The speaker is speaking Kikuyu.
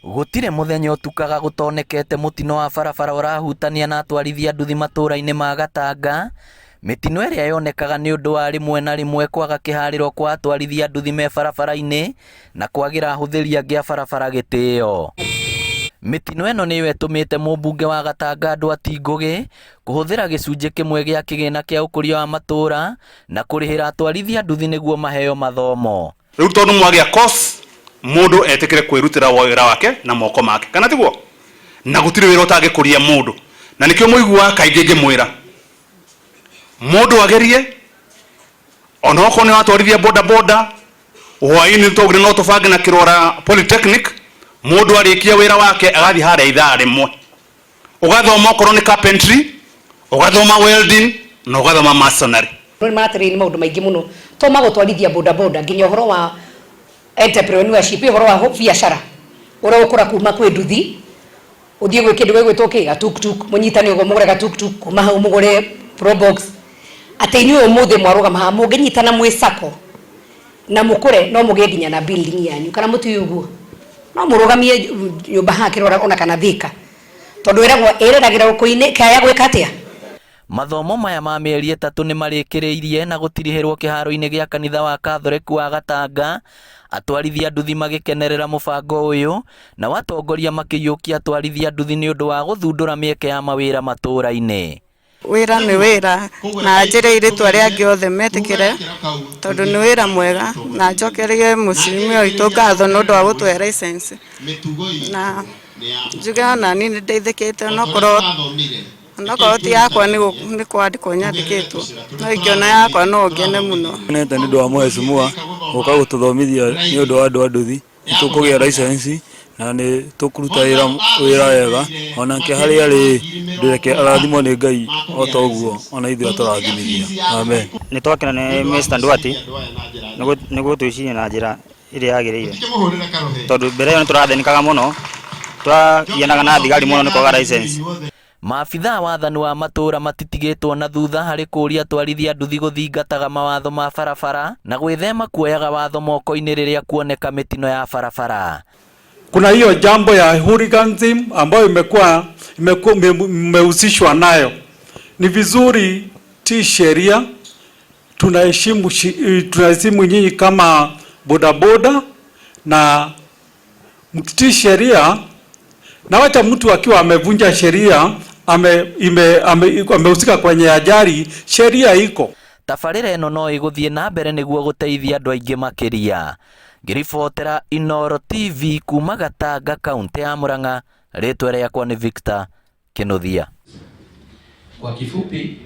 Gũtirĩ mũthenya ũtukaga gũtonekete mũtino wa barabara ũrahutania na atwarithia nduthi matũra-inĩ ma Gatanga. Mĩtino ĩrĩa yonekaga nĩ ũndũ wa rĩmwe na rĩmwe kwaga kĩharĩro kwa atwarithia nduthi me barabara-inĩ na kwagĩra ahũthĩri angĩ a barabara gĩtĩo. Mĩtino ĩno nĩyo ĩtũmĩte mũmbunge wa Gatanga Ndwati Ngũgĩ kũhũthĩra gĩcunjĩ kĩmwe gĩa kĩgĩna kĩa ũkũria wa matũra na kũrĩhĩra atwarithia nduthi nĩguo maheo mathomo. Rĩu tondũ mwagĩa course mũndũ etĩkĩre kwĩrutĩra wĩra wake na moko make, kana tiguo? Na gũtirĩ wĩra ũtangĩkũria mũndũ, na nĩkĩo mũiguaga kaingĩ ngĩmwĩra mũndũ agerie ona okorwo nĩ watwarithia boda boda hwainĩ twaugire no tũbange na Kĩrwara Polytechnic, mũndũ arĩkia wĩra wake agathiĩ harĩa ithaa rĩmwe ũgathoma okorwo nĩ carpentry, ũgathoma welding na ũgathoma masonry. Nĩ maratrain maũndũ maingĩ mũno to magũtwarithia boda boda nginya ũhoro wa entrepreneurship, ũhoro wa biacara ũrĩa ũkũra kuma kwĩ nduthi ũthiĩ gwĩ kĩndũ gĩgwĩtwo kĩ gatuktuk, mũnyitane ũguo mũgũre gatuktuk, kuma hau mũgũre probox, atĩ inyuĩ ũmũthĩ mwarũgama haha mũngĩnyitana mwĩ sacco na mũkũre no mũgĩe nginya na building yanyu, kana mũtiũĩ ũguo? No mũrũgamie nyũmba haha Kĩrwara ona kana Thika, tondũ ĩragwo ĩreragĩra rũkũ-inĩ kaya gwĩka atĩa? Mathomo maya ma mĩeri ĩtatũ nĩ marĩkĩrĩirie na gũtirihĩrwo kĩharo-inĩ gĩa kanitha wa Katholeki wa Gatanga, atwarithia nduthi magĩkenerera mũbango ũyũ, nao atongoria makĩiyũkia atwarithia nduthi nĩ ũndũ wa gũthundũra mĩeke ya mawĩra matũũra-inĩ. Wĩra nĩ wĩra na njĩre airĩtu arĩa angĩ othe metĩkĩre tondũ nĩ wĩra mwega na njokerie mũciĩ witũ ngatho nĩ ũndũ wa gũtũhe license na njuge ona niĩ nĩ ndeithĩkĩte onokorwo onokorwo ti yakwa nĩ kwandĩkwo nyandĩkĩtwo no ingĩona yakwa no ngene mũno. Ngenete nĩ ũndũ wa mheshimiwa gũka gũtũthomithia nĩ ũndũ wa andũ a nduthi. Nĩ tũkũgĩa license na nĩ tũkũruta wĩra wĩra wega onake harĩa arĩ ndũreke arathimwo nĩ Ngai o ta ũguo ona ithuĩ atũrathimithia. Amen. Nĩ twakena nĩ Mr Nduati nĩ gũtwĩciria na njĩra ĩrĩa yagĩrĩire, tondũ mbere ĩyo nĩ tũrathĩnĩkaga mũno, tũragianaga na thigari mũno nĩ kwaga license. Maabithaa a wathani wa matũũra matitigĩtwo na thutha harĩ kũũria atwarithia nduthi gũthingataga mawatho ma barabara na gwĩthema kuoyaga watho moko-inĩ rĩrĩa kuoneka mĩtino ya barabara. Kuna hiyo jambo ya hooliganism ambayo imekuwa imehusishwa nayo. Ni vizuri ti sheria, tunaheshimu tunaheshimu nyinyi kama bodaboda na mkitii sheria, na wacha mtu akiwa amevunja sheria amehusika kwenye ajali, sheria iko. Tabarĩra ĩno no ĩgũthiĩ na mbere nĩguo gũteithia andũ aingĩ makĩria. Ngĩribotera Inooro TV kuma Gatanga kaũntĩ ya Murang'a, rĩtwa rĩakwa nĩ Victor Kĩnuthia. Kwa kifupi.